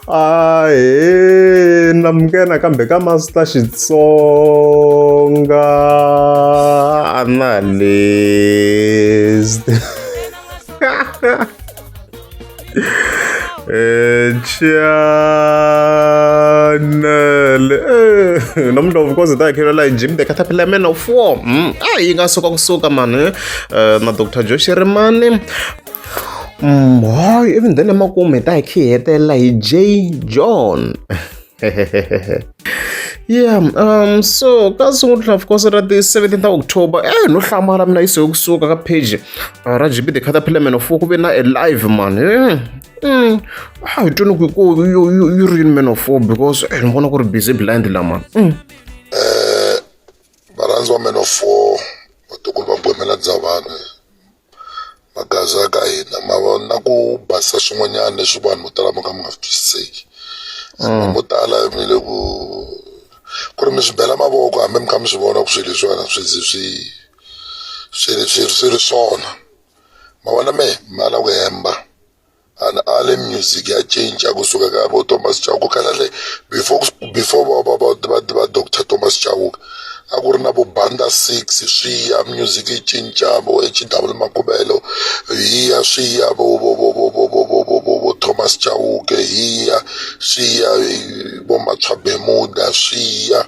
Ahee namukela nakambe ka Master Xitsonga Analyst channel namuntlha of course hi ta hi khelela hi Jim the Caterpillar Man of War a yi nga suka kusuka mani na Dr Joe Shirimani. Hayi even then emakumu hi ta hi khe hi hetelela hi J John. Yeah, so ka siku of course ra ti 17 ta October, no hlamala mina yi suke kusuka ka page ra GB the Caterpillar Man of War ku ve na a live man. A hi twini ku ku yi ri yini Man of War because ni vona ku ri busy blind la man. Varhandzi va Man of War, vatukulu va Gwemela Dzavani, magaza ya ka hina ma va na ku basisa swin'wanyana leswi vanhu vo tala mo ka mi nga swi twisiseki. Vanhu vo tala mi le ku ku ri mi swi bela mavoko hambi mi kha mi swi vona ku swilo leswiwani swi ze swi swi ri swi swi ri swona. Ma vona mehe ma la ku hemba a ni ali music ya cinca kusuka ka vo Thomas Chauke kahlekahle before before va va va va va Doctor Thomas Chauke a ku ri na vo Banda Six swi ya music yi cinca vo H_W Makuvele hi ya swi ya vo vo vo vo vo vo vo vo vo vo Thomas Chauke hi ya swi ya vo Matshwa Bermuda swi ya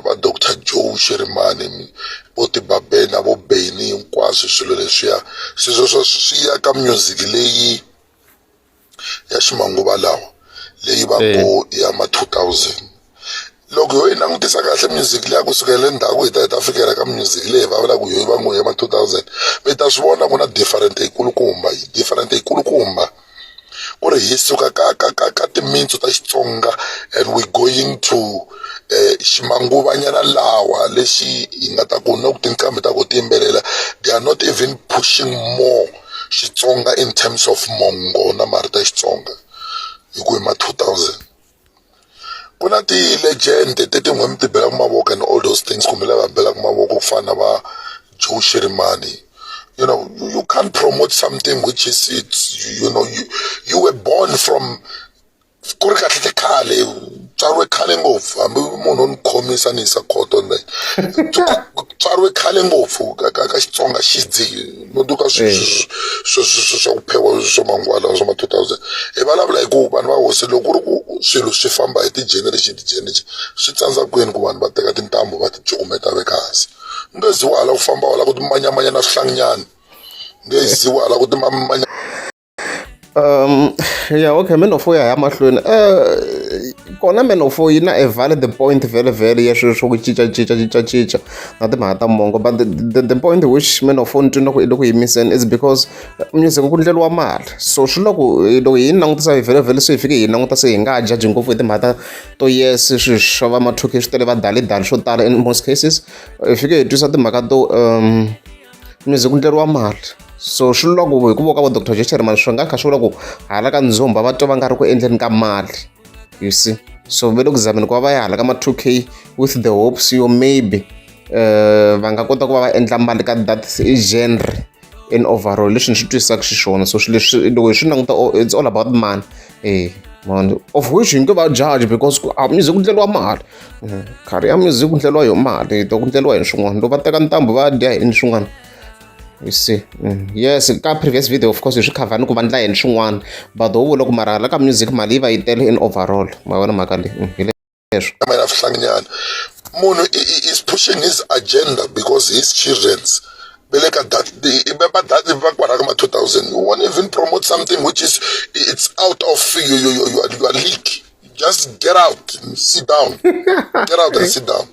va Doctor Joe Shirimani vo Tibabena vo Benny hinkwaswo swilo leswiya se sweswo swi ya ka music leyi ya ximanguva lawa leyi va ku ya ma 2000. Loko ho yi langutisa kahle music leya kusukela le ndzhaku hi ta hi ta fikela ka music leyi va vulaka ku yo va ngo ya ma 2000, mi ta swi vona ku na different yikulukumba, different yikulukumba ku ri hi suka ka ka ka ka timintsu ta Xitsonga and we going to ximanguvanyana lawa lexi hi nga ta ku na ku tinqambi ta ku ti yimbelela they are not even pushing more Xitsonga in terms of mongo na marito ya Xitsonga hi ku hi ma 2000. Ku na ti-legend leti mi ti belaka mavoko and all those things kumbe lava belaka mavoko ku fana na va Joe Shirimani. You can't promote something which is it's you know you, you were born from ku ri kahle kahle khale tswariwe khale ngopfu hambi munhu o ni khomisa ni yisa khoto ni tswariwe khale ngopfu ka ka ka Xitsonga xidzi no duka swa swa ku phewa swa manguva lawa swa ma 2000. Hi vulavula hi ku vanhu va hosi loko ku ri ku swilo swi famba hi ti-generation ti-generation swi tsandza kwini ku vanhu va teka tintambu va ti cukumeta veka hansi. U nge zi wa ha lava ku famba wa lava ku timanyamanya na swihlanginyana, u nge zi wa ha lava ku timanyamanya. Yeah, okay, Man of War ya ya mahlweni. Kona Man of War yi na a valid point vhele vhele ya swilo swa ku cinca cinca cinca cinca na timhaka ta mongo, but the point which Man of War ni twa ku i le ku yimiseni is because music ku endleriwa mali, so swi loko loko hi langutisa vhele vhele se hi fike hi languta se hi nga ha judge ngopfu hi timhaka to yes swilo swa va ma 2K swi tele va dalidali swo tala. In most cases hi fike hi twisa timhaka to music ku endleriwa mali, so swi vula ku hi ku voka vo Dr Joe Shirimani swi nga kha swi vula ku hala ka ndzumba va twa va nga ri ku endleni ka mali, you see. So va le ku zameni ku va va ya hala ka ma 2K with the hopes yo maybe va nga kota ku va va endla mali ka that genre in overall leswi ni swi twisisaka xiswona. So swilo leswi loko hi swi languta, it's all about money, man, of which hi nge va judge because a music ku endleriwa mali, career ya music ku endleriwa yo mali to ku endleriwa hi swin'wana loko va teka ntambu va dya hi swin'wana, you see. Yes, ka previous video of course hi swi khavhani ku va ndla yini swin'wana, but ho vula ku mara la ka music mali yi va yi tele in overall, ma vona mhaka leyi. Hi leswo. Mina swihlanginyana munhu is pushing his agenda because his children's ve le ka that va that va kwala ka ma 2000. You won't even promote something which is it's out of your league. Just get out and sit down, get out and sit down.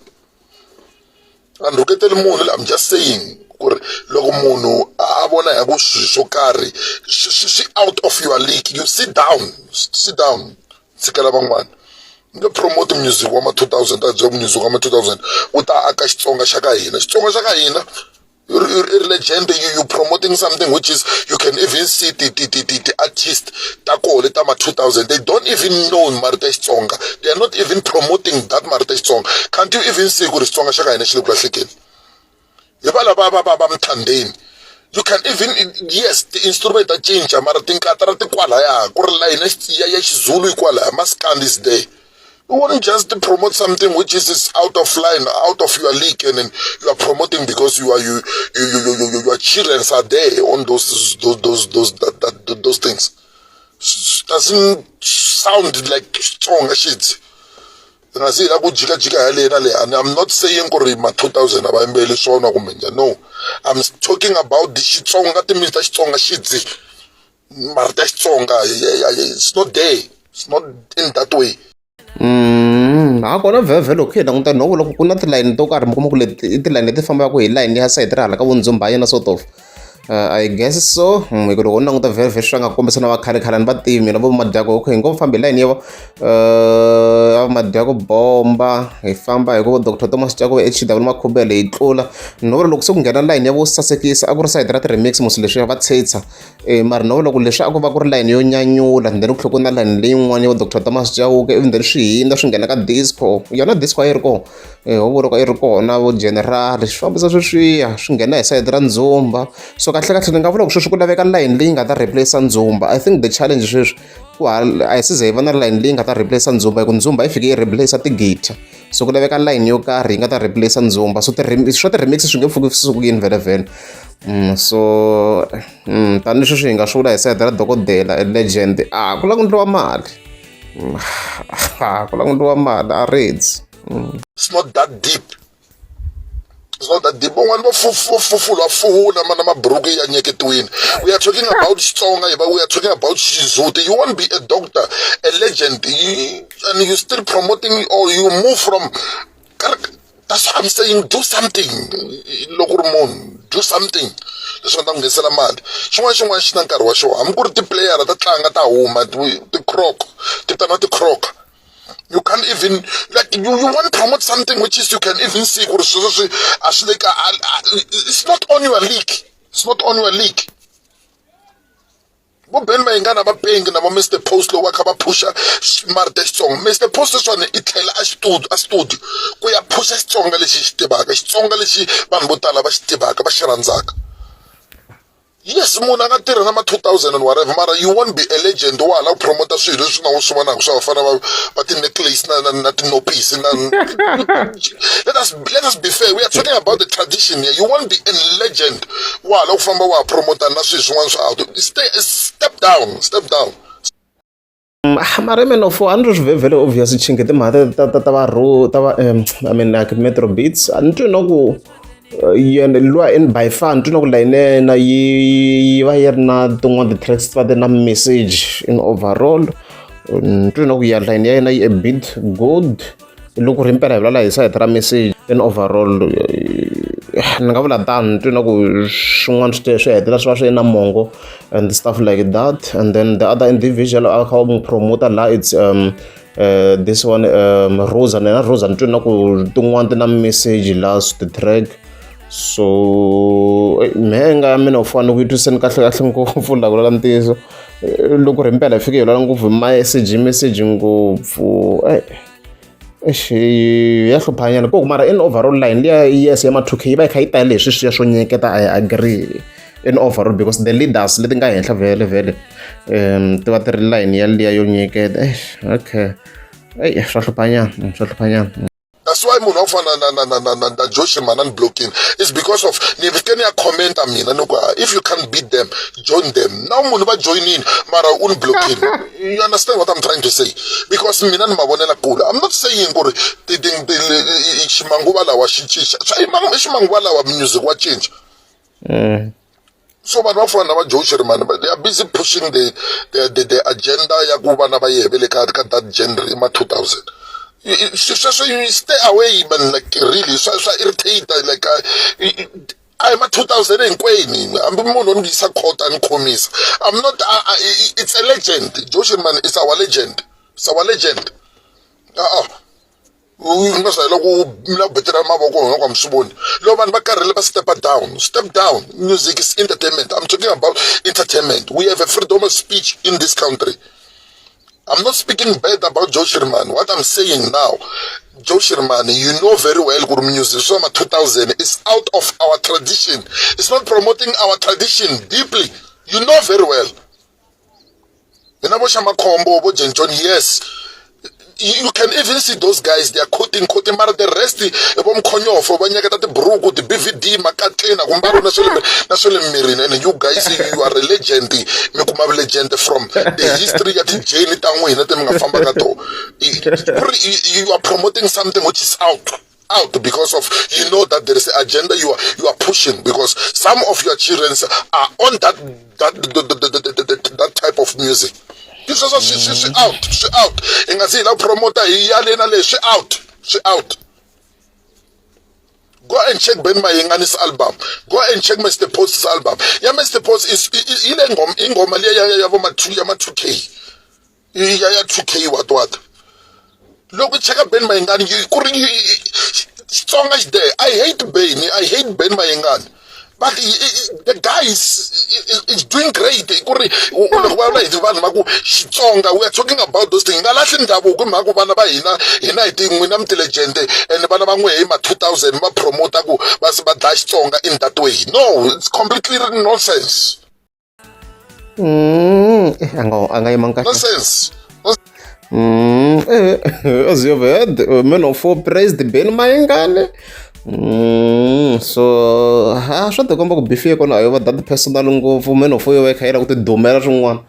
A ni rhuketeli munhu, I'm just saying ku ri loko munhu a vona hi ku swilo swo karhi swi swi swi out of your league, you sit down, sit down, tshikela van'wana. Nge promote music wa ma 2000 ta byela music wa ma 2000 wu ta aka Xitsonga xa ka hina, Xitsonga xa ka hina. I legend, you promoting something which is you can even see ti artist ta koho leta ma 2000, they don't even know marito ya Xitsonga. They are not even promoting that marito ya Xitsonga. Can't you even see ku ri Xitsonga xa ka hina xi le ku lahlekeni hi va lava va va va Mthandeni? You can even, yes, ti-instrument ta cinca, mara tinkatara ti kwalaya, ku ri layini ya Xizulu yi kwalaya, maskandi is there. You won't just promote something which is out of line, out of your league, and then you are promoting because you are you you you you, you your children are there on those things. Doesn't sound like strong shit. Nga si la ku jikajika ya le na le, and I'm not saying ku ri ma 2000 a va yimbeleli swona kumbe njhani. No, I'm talking about the Xitsonga, timitsu ta Xitsonga, xidzi, marito ya Xitsonga. It's not there, it's not in that way. Ha kona vhevhe loko hi languta nhongo, loko ku na tilayini to karhi, mi kuma ku leti i tilayini leti fambaka hi layini ya sayiti ra hala ka vundzumba yena, sort of, I guess so. Hi ku loko u languta vhevhe swi nga kombisa na va khale khale ni va tivi mina vo madyako. Okay, hi ngo famba hi layini ya madyako bomba, hi famba hi ku Dr Thomas Chauke, HW Makhubele, hi tlula nhongo. Loko se ku nghena layini ya vo sasekisa, a ku ri sayiti ra ti-remix musi leswiya va tshetsha, mara no loko leswi a ku va ku ri layini yo nyanyula, then ku tlhela ku na layini leyin'wana yo Dr Thomas Chauke, even then swi hindza swi nghena ka disco. Yona disco a yi ri kona, ho vula yi ri kona, vo general swi fambisa sweswiya swi nghena hi sayiti ra ndzumba. So kahle kahle ni nga vula ku sweswi ku laveka layini leyi nga ta replace ndzumba. I think the challenge sweswi ku a hi se ze hi va na layini leyi nga ta replace ndzumba, hi ku ndzumba yi fike yi replace ti-guitar. So ku laveka layini yo karhi yi nga ta replace ndzumba. So swa ti-remix swi nge pfuki swi sukile vhele vhele. So tanihi sweswi hi nga swi vula hi sayiti ra dokodela legend, a ku lava ku endliwa mali, a ku lava ku endliwa mali, a redzi. It's not that deep, it's not that deep. Van'wani va fufula fuhula na maburuku ya nyeketiwini. We are talking about Xitsonga, hi va we are talking about Xizulu. You won't be a doctor, a legend, and you still promoting or you move from. That's what I'm saying, do something. Loko ri munhu, do something leswi nga ta n'wi nghenisela mali. Xin'wana xin'wana xi na nkarhi wa xona, hambi ku ri ti-player ta tlanga, ta huma ti-croc, ti vitaniwa ti-croc. You can't even, like, you want to promote something which is, you can even see ku ri sweswo swi a swi le ka, it's not on your league, it's not on your league. Vo Ben Mayengani va pengi na va Mr Post, loko va kha va phusha marito ya Xitsonga. Mr Post leswiwani i tlhela a studio, a studio ku ya phusha Xitsonga lexi xi tivaka, Xitsonga lexi vanhu vo tala va xi tivaka, va xi rhandzaka. Yes, munhu a nga tirha na ma 2000 and whatever, mara you won't be a legend wa hala ku promota swilo leswi na u swi vonaka swa vafana va ti-necklace na tinopisi na. Let us be fair, we are talking about the tradition here. You won't be a legend wa hala ku famba wa ha promota na swilo swin'wana swa out. Stay, step down, step down. Mara Man of a ni ri swi very obvious chinge timhaka ta va ro ta va, I mean, like Metro Beats, a ni twi na ku yena luwa in by far, ni twi na ku layini ya yena yi va yi ri na tin'wana ti-tracks, ti va ti na message. In overall ni twi na ku ya layini ya yena yi a bit good loko ri impela hi vulavula hi sayiti ra message. In overall ni nga vula tano, ni twi na ku swin'wana swi hetelela swi va swi na mongo and stuff like that. And then the other individual a kha va n'wi promota la, it's this one, Rosa. Na yena Rosa ni twi na ku tin'wana ti na message last track. So mehe nga mina u fanele ku yi twisiseni kahle kahle ngopfu la ku lala ntiyiso. Loko ri impela hi fike hi lwala ngopfu hi message, message ngopfu, eish, ya hluphanyana ku mara in overall line liya, yes, ya ma 2K yi va yi kha yi tale hi sweswiya swo nyeketa. I agree in overall, because the leaders leti nga henhla vhele vhele ti va ti ri line ya liya yo nyeketa. Eish, okay, eyi, swa hluphanyana, swa hluphanyana. That's why munhu wa ku fana na Josh Manani blocking is because of ni fike ni ya commenta mina ni ku, "Ah, if you can't beat them, join them." Now munhu va joinini, mara u ni blockini. You understand what I'm trying to say? Because mina ni mavonela kule. I'm not saying ku ri ximanguva lawa xi cinca, i ximanguva lawa music wa cinca. So vanhu va fana na va Joe Shirimani, they are busy pushing the agenda ya ku vana va yehe le ka that genre i ma 2000. Sweswo you stay away, man. Like, really, swa irritate. Like, a hi ma 2000 hinkwenu, hambi munhu o ni yisa court a ni khomisa, I'm not, it's a legend. Joe Shirimani is our legend, it's our legend. Uh-uh. U nga swa loko mi la ku betela mavoko hona ku a mi swi voni loko vanhu va karhele va stepa down, step down. Music is entertainment. I'm talking about entertainment. We have a freedom of speech in this country. I'm not speaking bad about Joe Shirimani. What I'm saying now, Joe Shirimani, you know very well ku ri music swa ma 2000 is out of our tradition. It's not promoting our tradition deeply. You know very well. Hina vo Xamakhombo, vo Jenjon, yes. You can even see those guys, they are quoting, quoting, mara the rest, vo Mkhonyofo, va nyeketa tiburuku, ti-BVD, makatleni, ku mbariwa na swa le na swa le mirini. And you guys, you are a legend. Mi kuma legend from the history ya ti-journey ta n'wina ti mi nga famba ka tona. Ku ri you are promoting something which is out out because of you know that there is an agenda you are pushing, because some of your children are on that type of music. Sweswo swi out, swi out. Hi nga si hi la promota hi ya le na le, swi out, swi out. Go and check Ben Mayingani's album. Go and check Mr Post's album. Ya Mr Post is ile ngoma, ingoma liya ya vo ma 2 ya ma 2K, ya 2K, what what. Loko cheka Ben Mayingani, ku ri Xitsonga xi there. I hate Ben, I hate Ben Mayingani, but the guy is doing great. Ku ri loko vulavula hi vanhu va ku Xitsonga, we are talking about those things. Hi nga lahli ndhavuko hi mhaka ku vana va hina, hina hi ti n'wina mi ti-legend, and vana va n'we hi ma 2000 va promota ku va se va dlaya Xitsonga in that way. No, it's completely nonsense. A nga yimanga kahle. Nonsense. As you've heard, Man of Four praised Ben Mayengani. So ha swa tikomba ku beef ya kona a yo va that personal ngopfu. Man of Four yo va yi kha yi lava ku tidumela swin'wana.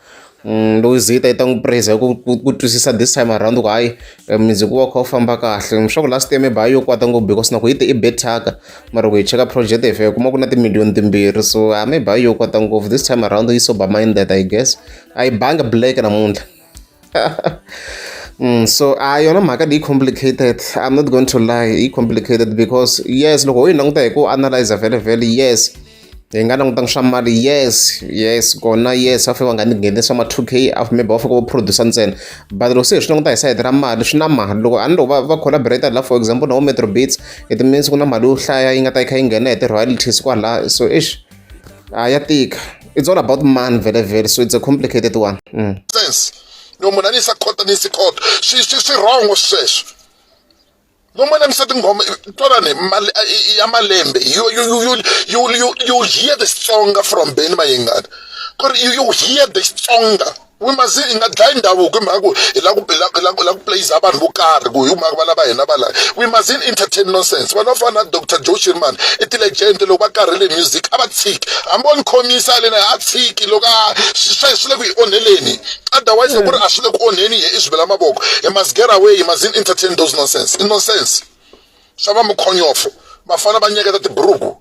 Loko yi ta yi ta n'wi praise hi ku twisisa this time around ku hayi, music wa kha wu famba kahle. Swa ku last year maybe a yo kwata ngopfu because na ku yi te i be thyaka, mara loko hi cheka project hi fika hi kuma ku na timiliyoni 2, so a maybe a yo kwata ngopfu. This time around yi sober minded, I guess. A yi banga black namuntlha. So a yona mhaka leyi complicated, I'm not going to lie, yi complicated because yes, loko ho yi languta hi ku analyze vhele vhele, yes, hi nga langutanga swa mali, yes, kona yes, va fika va nga ni nghenisa ma 2K, a maybe va fika va producer ntsena, but loko se hi swi languta hi sayiti ra mali, swi na mali. Loko a ni loko va collaborate la, for example, na vo Metro Beats, it means ku na mali yo hlaya yi nga ta yi kha yi nghena hi ti-royalties kwala. So ish, a ya tika. It's all about money vhele vhele, so it's a complicated one. Sense no munhu a ni yisa court, a ni yisi court, swi wrong sweswo. No munhu a misa tinghoma, twanani mali ya malembe. You hear the Xitsonga from Ben Mayengani, ku ri you hear the Xitsonga. We must hi nga dlayi ndhavuko hi mhaka ku hi la ku playisa vanhu vo karhi ku hi mhaka vana va hina va la. We mustn't entertain nonsense. Vanhu va fana na Dr Joe Shirimani i ti-legend. Loko va karhele music a va tshiki, hambi wo ni khomisa le na a tshiki. Loko a swi le ku hi onheleni, otherwise loko ku ri a swi le ku onheni, hi i swi vela mavoko. He must get away. He mustn't entertain those nonsense. I nonsense swa va mukhonyofo, vafana va nyeketa tiburuku.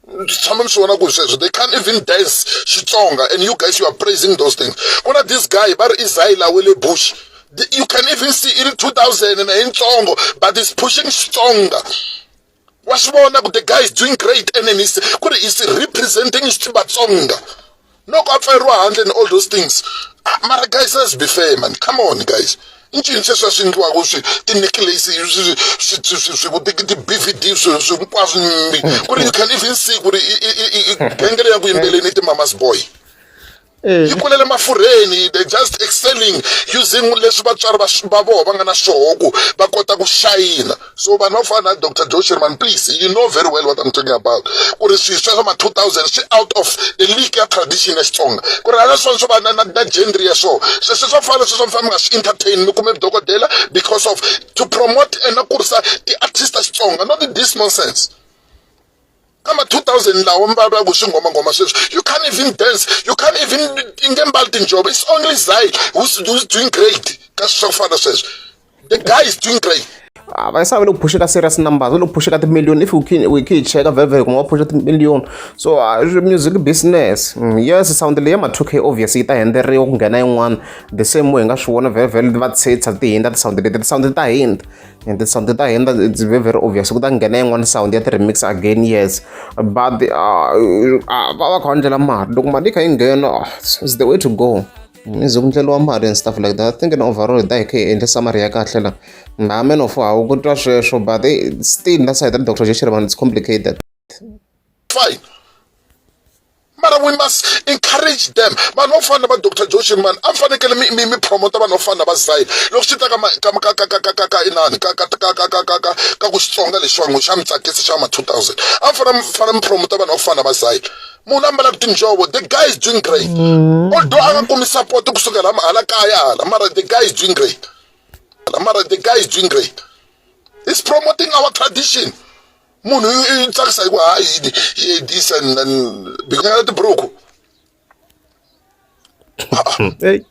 Tshama mi swi vona ku sweswo they can't even dance Xitsonga, and you guys, you are praising those things. Ku na this guy va ri i Zayila we le bush. You can even see i ri 2000 na hi ntsongo, but is pushing Xitsonga. Wa swi vona ku the guy is doing great, and then he's ku ri is representing Vatsonga loko a pfaleriwa handle and all those things. Ah, mara guys, let's be fair, man. Come on, guys. I ncini sweswi a swi endliwaka swi ti-necklace, ti-BVD, swi hinkwaswo, ku ri you can even see ku ri genge leyi ya ku yimbeleni i ti-mamas boy, yi kulele mafurheni. They just excelling using leswi vatswari va vona va nga na swoho ku va kota ku shayina. So vanhu va fana na Dr Joe Shirimani, please, you know very well what I'm talking about, ku ri swilo swa ma 2000 swi out of the league ya tradition ya Xitsonga, ku ri hala swona swo va na genre ya swona sweswo swa fana sweswo mi fanele mi nga swi entertain. Mi kume dokodela because of to promote and na kurisa ti-artist ta Xitsonga, not this nonsense kama 2000 lawa mi vulavulaka swingomangoma sweswi. You can't even dance, you can't even inge mbali tinjhovo. It's only Zai who's doing great ka swa ku fana sweswo. The guy is doing great. A va se va le ku phusheka serious numbers, va le ku phusheka timiliyoni. If we khe hi cheka vhele vhele, kuma va phusha timiliyoni. So music business, yes, sound leyi ya ma 2K obviously yi ta hundzeriwa ku nghena yin'wana the same way. Hi nga swi vona vhele vhele va tshetsha ti hindza ti-sound leti, ti-sound ta hindza and ti-sound ta hindza. It's very very obvious ku ta nghena yin'wana sound ya ti-remix again, yes, but va va kha va ndlela mali. Loko mali yi kha yi nghena, it's the way to go. Music ku ndleliwa mali and stuff like that. I think in overall hi ta hi kha hi endle summary ya kahle la na Man of hawu ku twa sweswo, but still na side ra Dr Joe Shirimani, it's complicated. Fine. Mara we must encourage them. Vanhu vo fana na va Dr Joe Shirimani a mi fanekele mi mi mi promote vanhu vo fana na va Zayile loko swi ta ka ka ka ka ka ka ka ka inani ka ka ka ka ka ka ka ka ku Xitsonga lexiwani xa mi tsakisa xa ma 2000 a mi fanele mi fanele mi promote vanhu vo fana na va Zayile. Munhu a ambalaka tinjhovo, the guy is doing great. Although a nga kumi support kusukela hala kaya hala, mara the guy is doing great. Mara the guy is doing great. He's promoting our tradition. Munhu i tsakisa hi ku ha yini this and and because tiburuku. Hey.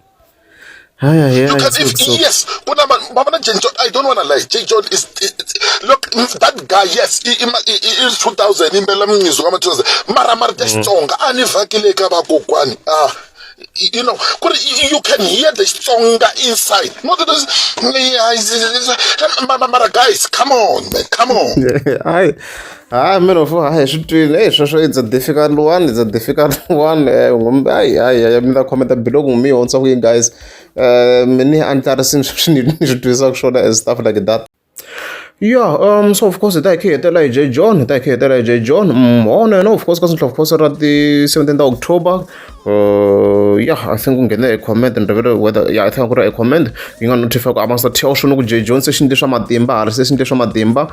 Hayi hayi. You can if yes, kuna va vona Jay John, I don't wanna lie. Jay John is, is look that guy yes, i i i 2000 impela mnyizwa kama 2000. Mara mara ta Xitsonga a ni vhakile ka vakokwani. Ah you know, you can hear the Xitsonga inside. Not that mara guys, come on man, come on. Hayi. Hayi mina fo hayi swi twile. Hey sweswo it's a difficult one, it's a difficult one. Ngombe hayi hayi mi ta comment below ku mi hundza ku yini guys. Mi ni andlarisini sweswi ni swi twisaka swona and stuff like that. Yeah, so of course hi ta hi kha hi hetelela hi J John, hi ta hi kha hi hetelela hi J John. Hona yena of course ka of course ra ti 17 ta October. Yeah, I think ku nghene a comment ni rivele whether yeah, I think ku ri a comment yi nga notify ku a ma tell swona ku J John se xi endle swa matimba hala se xi endle swa matimba.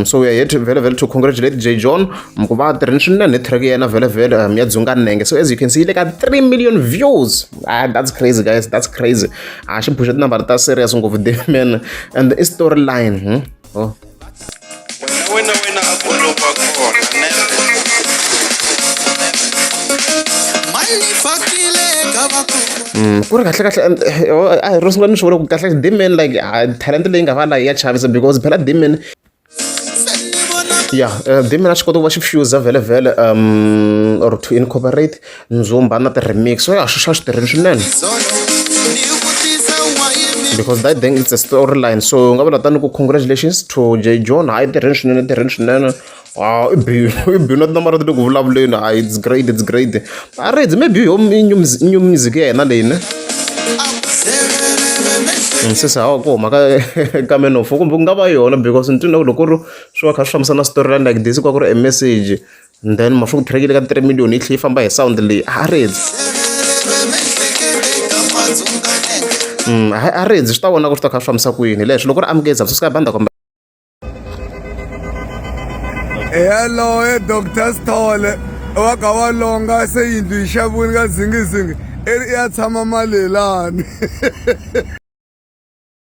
So we are here to vele vele to congratulate J John ku va tirhini swinene hi track ya yena vele vele ya Dzunga Nenge. So as you can see yi le ka 3 million views. Ah, that's crazy guys, that's crazy. A xi phuxa tinambara ta serious ngopfu the man and the storyline. Oh. Wena wena a ku lova kona never. Ku ri kahle kahle a hi ro sungula ni swi vona ku kahle kahle Dman like talent leyi nga va la ya chavisa because phela Dman ya Dman a swi kota ku va xi fuse vhele vhele or to incorporate ndzumba na ti-remix so ya swi swi tirhile swinene because that thing it's a storyline so u nga vula tani ku congratulations to J John hayi tirheni swinene tirheni swinene wow i bi i bi na tinambara ta le ku vulavuleni hayi it's great it's great a redzi maybe yo new new music ya yena leyi ne se hawa ku huma ka ka Man of kumbe ku nga va yona because ni twile loko ku ri swi va kha swi fambisana storyline like this ku va ku ri a message and then ma swi ku track yi le ka 3 million yi tlhe yi famba hi sound leyi a redzi a redzi swi ta vona ku swi ta kha swi fambisa ku yini leswi loko ri amukeza swi banda kumbe Hello, Dr. Sithole wa ka wa longa se yindlu yi xaviwile ka zingizingi i ri i ya tshama malelani.